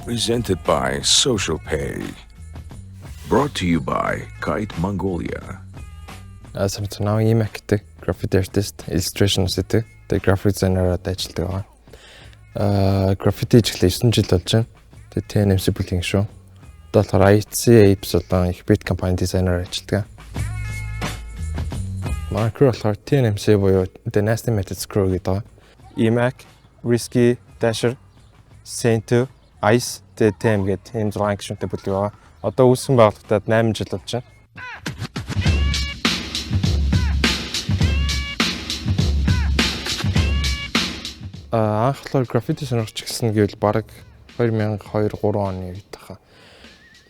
Presented by Social Pay. Brought to you by Kite Mongolia. Самцнаа Emac гэдэг graffiti artist, illustration гэдэг. Тэгээ graphic designer-аар ажилладаг байгаа. Graffiti хийхдээ 9 жил болж байна. Тэгээ TNMC бүлгийн гишүүн. Одоо болохоор IHC Apes болон их бит компани дизайнераар ажилладаг. Манай crew болохоор TNMC буюу The Nasty Methods Crew гэдэг байгаа. Emac, Risky, Dasher, Saint, Ice, тэгээ TM гэдэг ийм 6 гишүүнтэй бүлэг байгаа. Одоо үүсгэн байгуулагдаад 8 жил болж байна. Анх болохоор граффити сонирхож эхэлсэн гэвэл бараг 2002 3 оны үед тахаа.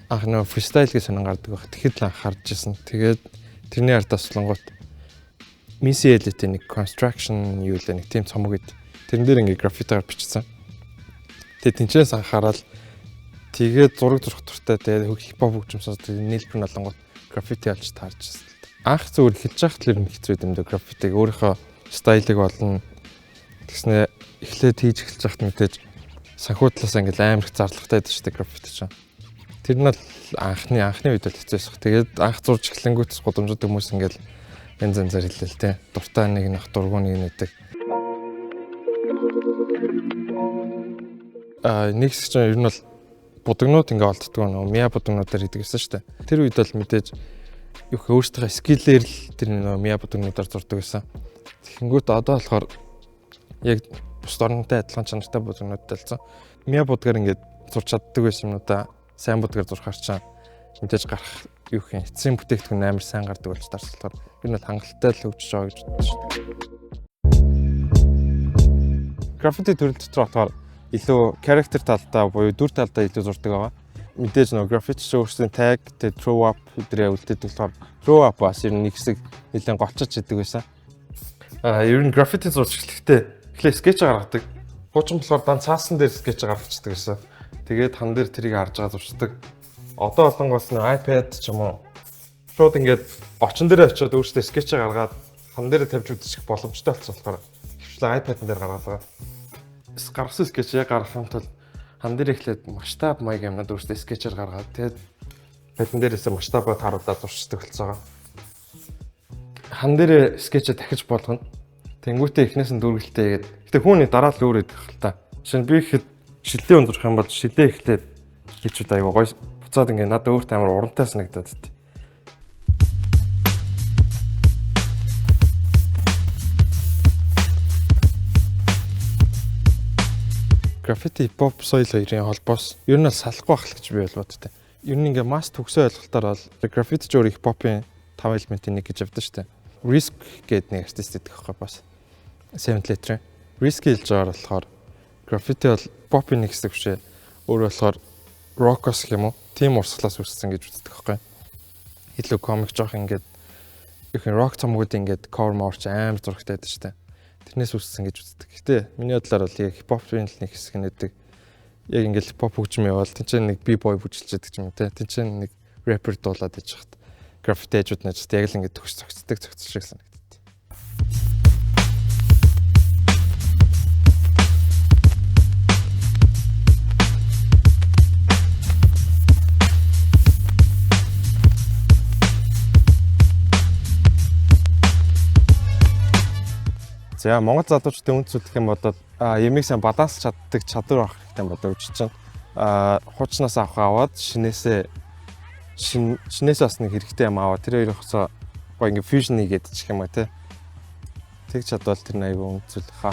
Анх нөгөө freestyle гэж сонин гардаг байх. Тэгэхэд л анх харж ирсэн. Тэгээд тэрний ардаас болонгууд Missy Elliott-ийн нэг construction юу лээ нэг тийм цомог хэд тэрэн дээр ингээ граффитигаар бичсэн. Тэгээд тэнцээс анхаарал тэгээд зураг зурх дуртай, тэгээд хип хоп хөгжим сонсдог, нийлбэр нь болонгууд граффити олж таарч ирсэн л та. Анх зүгээр эхэлж байхад л ер нь хэцүү юм даа граффитиг өөрийнхөө style-ыг олно. Тэгснэ эхлээд хийж эхэлж байхад мэдээж санхүү талаас ингээл амар их зарлагтай байдаг шүү дээ граффити чинь. Тэр нь бол анхны үед бол хэцүү байсан. Тэгээд анх зурж эхлэнгүүт гудамжууд хүмүүс ингээл янз янзаар хэлээл те. Дуртай нэг нах дургу нэг нэдэг. Нэг хэсэг чинь ер нь бол будагнууд ингээ олддгоо нөгөө миа будагнуудаар хийдэг гэсэн шүү дээ. Тэр үед бол мэдээж юу гэх өөрсдийнхээ skill-ээр л тэр нөгөө миа будагнуудаар зурдаг байсан. Тэгэнгүүт одоо болохоор яг бусд оронтой адилхан чанартай будагнуудтай болсон. Миа будгаар ингээд зурч чаддаг байсан юмнуудаа сайн будгаар зурхаар чаа мэдээж гарах юу гэх юм эцсийн бүтээгдэхүүн амар сайн гардаг болж таарсан болохоор ер нь бол хангалттай л хөгжиж байгаа гэж боддог шүү дээ. Граффити төрөл дотор болохоор илүү character талдаа буюу дүр талдаа илүү зурдаг байгаа. Мэдээж нөгөө граффити чинь өөрсдийн tag, тэгээ throw up гэдрээ үлдээдэг болохоор throw up бас ер нь нэг хэсэг нэлээд голчож идэг байсан. Ер нь граффити зурж эхлэхдээ эхлээ скетч гаргадаг. Хуучин болохоор дан цаасан дээр скетч гаргацдаг гэсэн. Тэгээд хан дээр тэрийг харж байгаа зурчдаг. Одоо болонгоос нь iPad ч юм уу шууд ингээд очин дээр очиод өөрсдөө скетч гаргаад хан дээр тавьж үзчих боломжтой болсон болохоор ихэвчлэн iPad-н дээр гаргаад байгаа. Гаргасан скетч яг гаргахын тулд хан дээр эхлээд масштаб маяг юмнууд өөрсдөө скетчээр гаргаад тэгээд пэдэн дээрээсээ масштабаа тааруулаад зурчдаг болсон байгаа. Хан дээр скетчээ дахиж болгоно. Тэнгүүтээ эхнээс нь дүүргэлтээ хийгээд. Гэтэ хүүний дараа л өөр идэх хэл та. Жишээ нь би ихэд шилээ унзрах юм бол шилээ эхлээд хийчүүд аягүй гоё буцаад ингээ надад өөртөө амар урамтай санагдаад байт. Граффити хип-хоп соёл хоёрын холбоос ер нь бол салахгүй байх л гэж би бол боддог. Ер нь ингээ масс төгсөө ойлголтоор бол граффити ч өөр хип-хопын 5 элементийн нэг гэж явдаг шүү дээ. Risk гэдэг нэг артист гэдэг байхгүй бас. Seven Letter. Risk хэлж байгаагаар болохоор граффити бол попын нэг хэсэг биш ээ. Өөрөөр болохоор рокос гэх юм уу? Тим урсгалаас үүссэн гэж үздэг байхгүй. Илүү комик жоох ингээд их рок цомгууд ингээд cover морч амар зурагтай байдаг шүү дээ. Тэрнээс үүссэн гэж үздэг. Гэтэ миний бодлоор бол яг хип-хопын л нэг хэсэг нэдэг. Яг ингээд хип-хоп хөгжим явбал тэнцэн нэг b-boy бүжилж яадаг юм те. Тэнцэн нэг рэпер дуулаад иж хахад граффити хажууд нь ажид яг л ингээд төгс цогцдог цогцол шиг санагддаг. За Монгол залуучдын үнд зүйл гэх юм бол ямиг сайн баланс чаддаг чадвар авах хэрэгтэй юм болоо гэж чинь. Хуучнаас авах аваад шинээсээ шинээсээ бас нэг хэрэгтэй юм аваа тэр хоёрын хоцоо гоё ингээ fusion хийгээд чих юм а те. Тэг чадвал тэр нь аягүй үнд зүйл хаа.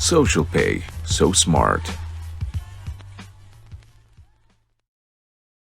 Social Pay. So smart.